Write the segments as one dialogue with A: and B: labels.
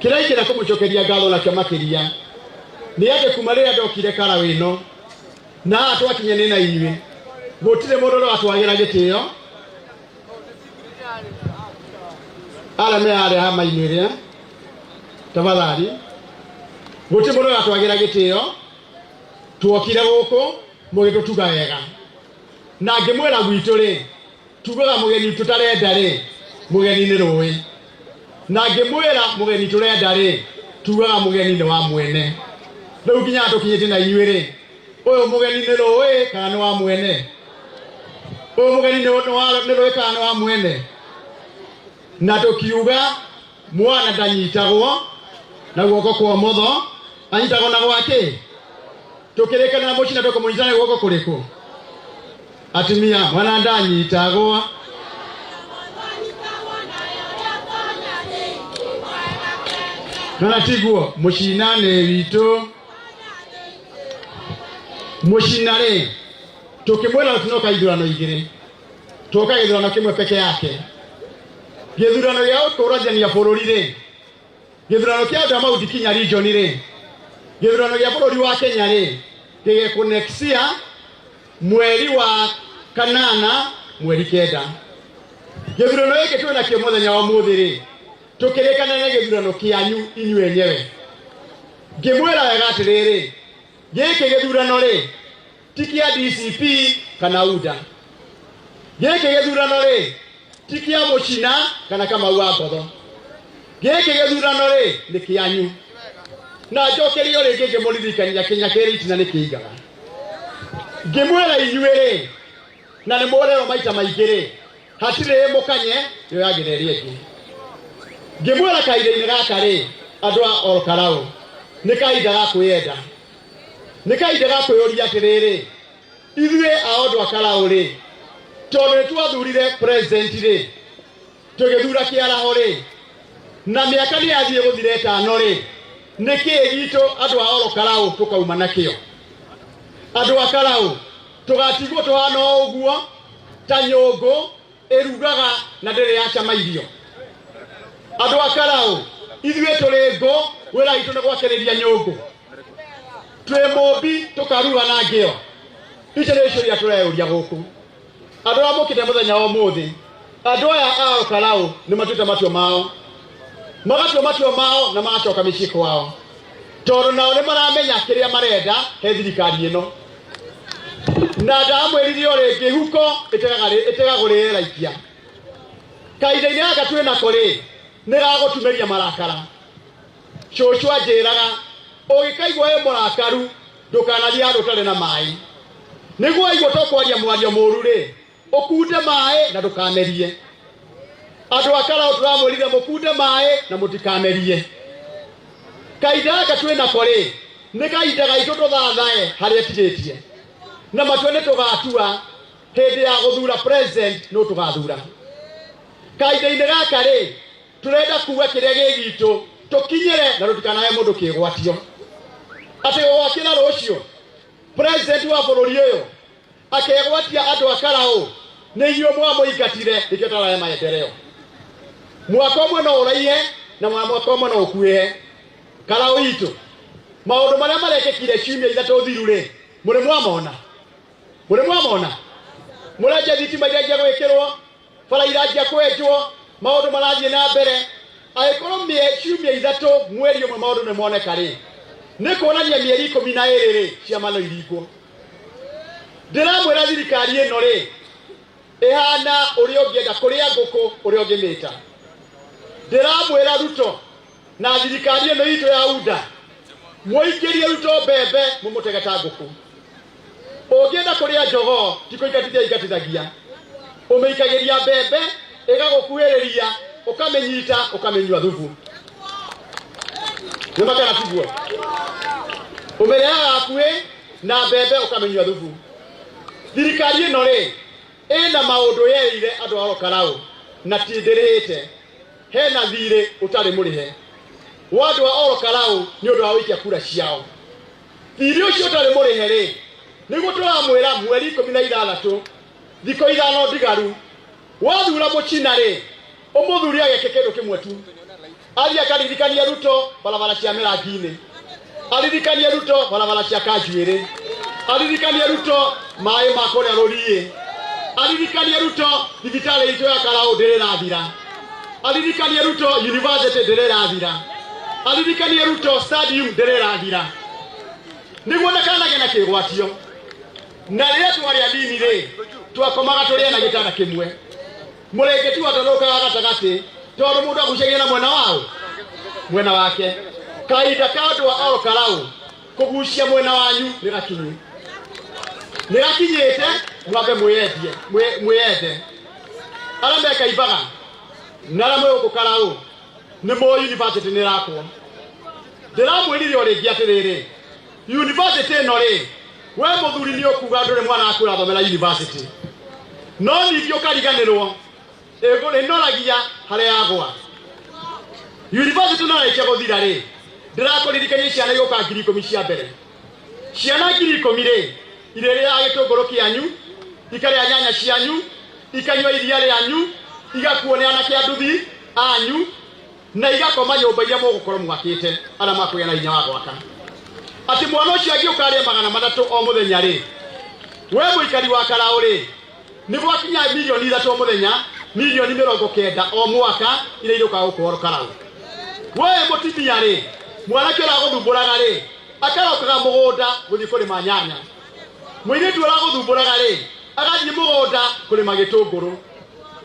A: Kĩrĩa ingĩenda kũmũcokeria ngatho nakĩo makĩria nĩ atĩ kuma rĩrĩa ndokire Karaũ ĩno na haha twakinya nĩ na inyuĩ, gũtirĩ mũndũ ũrĩa watwagĩra gĩtĩo arĩa me harĩa hama-inĩ ĩrĩa tafadhali, gũtirĩ mũndũ ũrĩa watwagĩra gĩtĩo. Tuokire gũkũ mũgĩtũtuga wega, na ngĩmwĩra gwitũ rĩ, tugaga mũgeni tũtarenda rĩ, mũgeni nĩ rũĩ, na ngĩmwĩra mũgeni tũrenda rĩ, tugaga mũgeni nĩ wa mwene. Rĩu nginya tũkinyĩte na inyuĩ rĩ, ũyũ mũgeni nĩ rũĩ kana nĩ wa mwene? Ũyũ mũgeni nĩ nĩ rũĩ kana nĩ wa mwene? Na tũkiuga mwana ndanyitagwo na guoko kwa ũmotho, anyitagwo na gwakĩ? Tũkĩrĩkanĩra mũcina tũkũmũnyita na guoko kũrĩkũ? Atumia, mwana ndanyitagwo. Kana tiguo? Mũcina nĩ witũ. Mũcina rĩ, tũkĩmwĩra tũtinoka ithurano igĩrĩ, twoka gĩthurano kĩmwe peke yake. Gĩthurano gĩa gũkũrania bũrũri rĩ, gĩthurano kĩa andũ a Mount Kenya region rĩ, gĩthurano gĩa bũrũri wa Kenya rĩ, gĩgekwo next year mweri wa kanana mweri kenda. Gĩthurano gĩkĩ twĩ nakĩo mũthenya wa ũmũthĩ rĩ, tũkĩrĩkanĩra nĩ gĩthurano kĩanyu inyuĩ enyewe. Ngĩmwĩra wega atĩrĩrĩ, gĩkĩ gĩthurano rĩ, ti kĩa DCP kana UDA. Gĩkĩ gĩthurano rĩ, ti kĩa Mũchina kana Kamau wa Ngotho. Gĩkĩ gĩthurano rĩ, nĩ kĩanyu. Na njokerio rĩngĩ ngĩmũririkania kĩnya kĩrĩ itina nĩ kĩigaga. Ngĩmwĩra inyuĩ rĩ, na nĩ mũrerwo maita maingĩ rĩ, hatirĩ mũkanye yoyagĩra ĩrĩa ĩngĩ. Ngĩmwĩra kahinda-inĩ gaka rĩ, andũ a Olkalau, nĩ kahinda ga kwĩyenda. Nĩ kahinda ga kwĩyũria atĩrĩrĩ, ithuĩ a andũ a Karaũ rĩ, tondũ nĩ twathurire president rĩ, tũgĩthura kĩaraho rĩ, na mĩaka nĩ yathiĩ gũthira ĩtano rĩ, nĩ kĩĩ gitũ andũ a Oro Karaũ tũkauma nakĩo? Andũ a Karaũ tũgatigwo tũhana o ũguo ta nyũngũ ĩrugaga na ndĩrĩ yacama irio. Andũ a Karaũ, ithuĩ tũrĩ ngũ, wĩra witũ nĩ gwakĩrĩria nyũngũ. Twĩ mũmbi tũkaruga na ngĩo. Icio nĩ ciũria tũreyũria gũkũ. Andũ arĩa mokĩte mũthenya wa ũmũthĩ, andũ aya a Karaũ nĩ matuĩte matua mao, magatua matua mao na magacoka mĩciĩ kwao, tondũ nao nĩ maramenya kĩrĩa marenda he thirikari ĩno. Na ndamwĩrire o rĩngĩ, huko ĩtegagwo rĩera ikia. Kahinda-inĩ gaka twĩ nako rĩ, nĩ gagũtumĩria marakara. Cũcũ anjĩraga, ũngĩkaigua wĩ mũrakaru, ndũkanathiĩ handũ ũtarĩ na maĩ. Nĩguo waigua to kwaria mwario mũru rĩ, ũkunde maĩ na ndũkamerie. Andũ a Karaũ tũramwĩrire mũkunde maĩ na mũtikamerie. Kahinda gaka twĩ nako rĩ, nĩ kahinda gaitũ tũthathae harĩa tigĩtie. Na matua nĩ tũgatua hĩndĩ ya gũthura president nũ tũgathura. Kahinda-inĩ gaka rĩ, Tũrenda kuga kĩrĩa gĩ gitũ tũkinyĩre na tũtikanahe mũndũ kĩgwatio. Atĩ gũgokĩra rũciũ president wa bũrũri ũyũ akegwatia andũ a Karaũ nĩ inyuĩ mwamũingatire nĩkĩo tarahe maendeleo. Mwaka ũmwe no ũraihe na mwaka ũmwe no ũkuĩhe. Karaũ itũ maũndũ marĩa marekĩkire ciumia ithatũ thiru rĩ, mũrĩ mwamona? Mũrĩ mwamona? Mũrenja thitima irenjia gwĩkĩrwo, bara iranjia kwenjwo, maũndũ marathiĩ na mbere. Angĩkorwo ciumia ithatũ mweri ũmwe maũndũ nĩ moneka rĩ, nĩ kuonania mĩeri 12 rĩ, ciama no iringwo. Ndĩramwĩra thirikari ĩno rĩ, ĩhana ũrĩa ũngĩenda kũrĩa ngũkũ ũrĩa ũngĩmĩta. Ndĩramwĩra Ruto na thirikari ĩno itũ ya UDA, mũingĩrie Ruto mbembe mũmũtege ta ngũkũ. Ũngĩenda kũrĩa njogoo ti kũingatithia ingatithagia, ũmĩikagĩria mbembe ĩgagũkuhĩrĩria, ũkamĩnyita ũkamĩnyua thubu. Nĩ makana tiguo? Ũmĩrehaga hakuhĩ na mbembe ũkamĩnyua thubu. Thirikari ĩno rĩ, ĩna maũndũ yerĩire andũ a Orokarau na ti ndĩrĩhĩte. Hena thirĩ ũtarĩ mũrĩhe wa andũ a Orokarau nĩ ũndũ wa gũikia kura ciao. Thirĩ ũcio ũtarĩ mũrĩhe rĩ, nĩguo tũramwĩra mweri 16, thikũ ithano ndigaru, wathura mũchina rĩ, ũmũthure ageke kĩndũ kĩmwe tu. Athiĩ akaririkanie Ruto barabara cia Mĩrangi-inĩ, aririkanie Ruto barabara cia Kanjuĩrĩ, aririkanie Ruto maĩ ma kũrĩa Rũriĩ, aririkanie Ruto thibitarĩ itũ ya Karaũ ndĩrĩ ĩrathira, aririkanie Ruto university ndĩrĩ ĩrathira, aririkanie Ruto stadium ndĩrĩ ĩrathira, nĩguo ndakanagĩe na kĩgwatio. Na rĩrĩa twarĩ anini rĩ, twakomaga tũrĩ na gĩtanda kĩmwe. Mũrĩngĩti watarũkaga gatagatĩ tondũ mũndũ agucagia na mwena wao mwena wake. Kahinda ka andũ a Ol Kalou kũgucia mwena wanyu nĩ gakinyu, nĩ gakinyĩte. Mwambe mwĩyendie, mwĩyende. Arĩa mekaimbaga na arĩa mwĩ gũkũ Karau nĩ moĩ university nĩ ĩrakwo. Ndĩramwĩrire o rĩngĩ atĩrĩrĩ, university ĩno rĩ, we mũthuri nĩ ũkuga ndũrĩ mwana waku ũrathomera university, no ningĩ ũkariganĩrwo ĩnoragia harĩa yagwa. University no yarĩkia gũthira rĩ, ndĩrakũririkania ciana igũka 10,000 cia mbere. Ciana 10,000 rĩ, irĩrĩaga gĩtũngũrũ kĩanyu, ikarĩa nyanya cianyu, ikanyua iria rĩanyu, igakuo nĩ anake a nduthi anyu, na igakoma nyũmba iria mũgũkorwo mwakĩte, arĩa makũgĩa na hinya wa gwaka. Atĩ mwana ũcio angĩũka arĩe 300 o mũthenya rĩ, we mũikari wa Karaũ rĩ, nĩ gwakinya 3 milioni o mũthenya, 90 milioni o mwaka iria irĩũkaga gũkũ Karaũ. We mũtumia rĩ, mwanake ũragũthumbũraga rĩ, akarokaga mũgũnda gũthiĩ kũrĩma nyanya. Mũirĩtu ũragũthumbũraga rĩ, agathiĩ mũgũnda kũrĩma gĩtũngũrũ.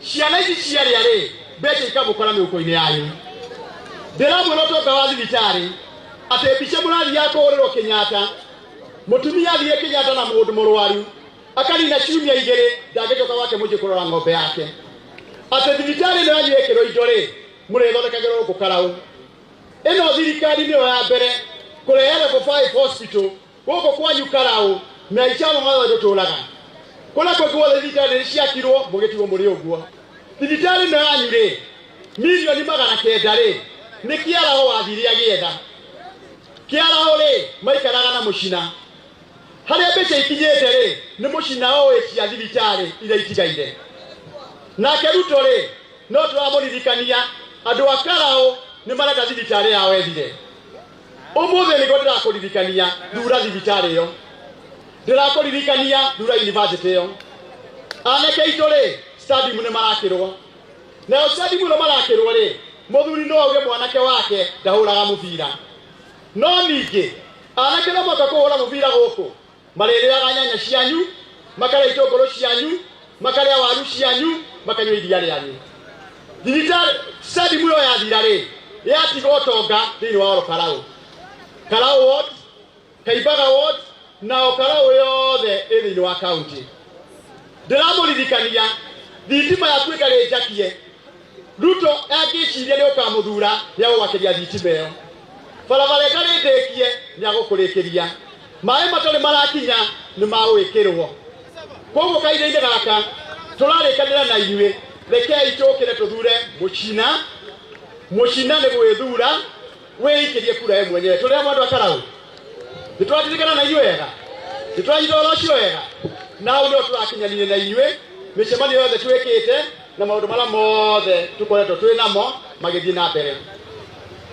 A: Ciana ici ciarĩa rĩ, mbeca ikamũkora mĩhuko-inĩ yanyu. Ndĩramwĩra ũtonga wa thibitarĩ atĩ mbica mũrathiaga kũhũrĩrwo Kenyatta, mũtumia athiĩ Kenyatta na mũndũ mũrwaru akanina ciumia 2 ndangĩcoka gwake mũciĩ kũrora ng'ombe yake. Atĩ thibitarĩ ĩno yanyu ĩkĩrwo indo rĩ, mũrĩthondekagĩrwo gũkũ Karau. Ĩno thirikari nĩyo ya mbere kũrehe level 5 hospital gũkũ kwanyu Karau. Maica mothe tũtũraga kũrĩa kũngĩ guothe thibitarĩ nĩ ciakirwo, mũgĩtigwo mũrĩ ũguo. Thibitarĩ ĩno yanyu rĩ, 900 milioni rĩ, nĩ kĩaraho wathire agĩetha kĩaraho rĩ, maikaraga na mũcina harĩa mbeca ikinyĩte rĩ, nĩ mũcina ũĩ cia thibitarĩ iria itigaire. Nake Ruto rĩ, no tũramũririkania andũ a Karau nĩ marenda thibitarĩ yao ethire. Ũmũthĩ nĩguo ndĩrakũririkania, thura thibitarĩ ĩyo. Ndĩrakũririkania, thura university ĩyo. Anake aitũ rĩ, stadium nĩ marakĩrwo. Nayo stadium ĩno marakĩrwo rĩ, mũthuri no auge mwanake wake ndahũraga mũbira, no ningĩ anake no moka kũhũra mũbira gũkũ, marĩrĩaga nyanya cianyu, makarĩa itũngũrũ cianyu, makarĩa waru cianyu, makanyua iria rĩanyu. Thibitarĩ stadium ĩyo yathira rĩ, yatiga ũtonga thĩinĩ wa Ol Kalou, Karau ward, Kaimbaga ward na o Karau yothe ĩ thĩinĩ wa county. Ndĩramũririkania thitima yaku ĩtarĩ njakie. Ruto angĩciria nĩ ũkamũthura, nĩ agũgwakĩria thitima ĩyo. Barabara ĩtarĩ ndĩkie, nĩ agũkũrĩkĩria. Maĩ matarĩ marakinya, nĩ magwĩkĩrwo. Koguo kahinda-inĩ gaka tũrarĩkanĩra na inyuĩ, rekei tũkĩre tũthure mũcina. Mũcina nĩ gwĩthura, wĩikĩrie kura we mwenyewe. Tũrĩ hamwe andũ a Karau, nĩ tũratirikana na inyuĩ wega, nĩ tũranyita ũhoro ũcio wega, na hau nĩho tũrakinyanire na inyuĩ mĩcemanio yothe twĩkĩte na maũndũ marĩa mothe tũkoretwo twĩ namo magĩthiĩ na mbere.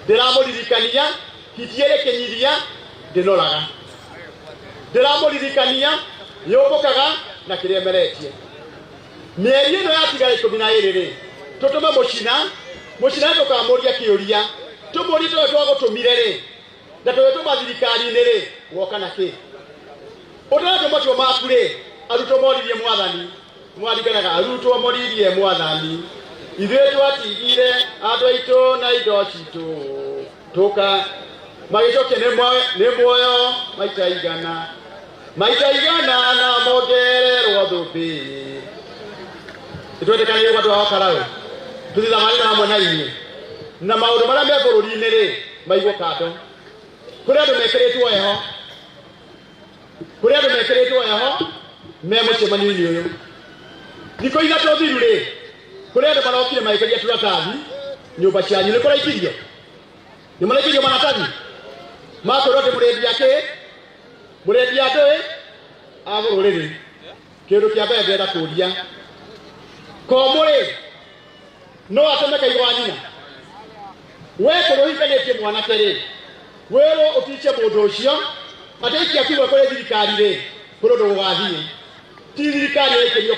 A: Ndĩramũririkania hiti ĩrĩ kĩnyiria ndĩnoraga. Ndĩramũririkania yũmbũkaga na kĩrĩa ĩmeretie. Mĩeri ĩno yatigara 12 rĩ, tũtũme mũcina. Mũcina tũkamũria kĩũria, tũmũrie tũrĩa twagũtũmire rĩ, na tũgĩtũma thirikari-inĩ rĩ, woka na kĩ ũtaratũ matua maku rĩ. Arutwo moririe Mwathani, mwarikanaga arutwo moririe Mwathani, ithuĩ twatigire andũ aitũ na indo citũ tũka, magĩcokia nĩ muoyo maita igana, maita igana na mongererwo thũmbĩ. Nĩtwetĩkanĩire andũ a Karau tũthiĩ thabarĩ hamwe na inyuĩ, na maũndũ marĩa me bũrũri-inĩ rĩ, maigwo kando. Kũrĩ andũ mekĩrĩtwo heho, kũrĩ andũ mekĩrĩtwo heho me mũcemanio-inĩ ũyũ. Thikũ 3 thiru rĩ, kũrĩ andũ marokire magĩkagia turatathi nyũmba cianyu. Nĩ kũraikirio, nĩ maraikirio maratathi makwĩrwo atĩ mũrendia kĩ, mũrendia ndũĩ a bũrũrĩrĩ. Kĩndũ kĩa mbere ndĩrenda kũria, komũ rĩ, no ateme kaigo wa nyina? We kũrĩa ũhikanĩtie mwanake rĩ, wĩrwo ũtiche mũndũ ũcio atĩ ikia kura kũrĩ thirikari rĩ, kũrĩ ũndũ gũgathiĩ. Ti thirikari ĩraikĩrio.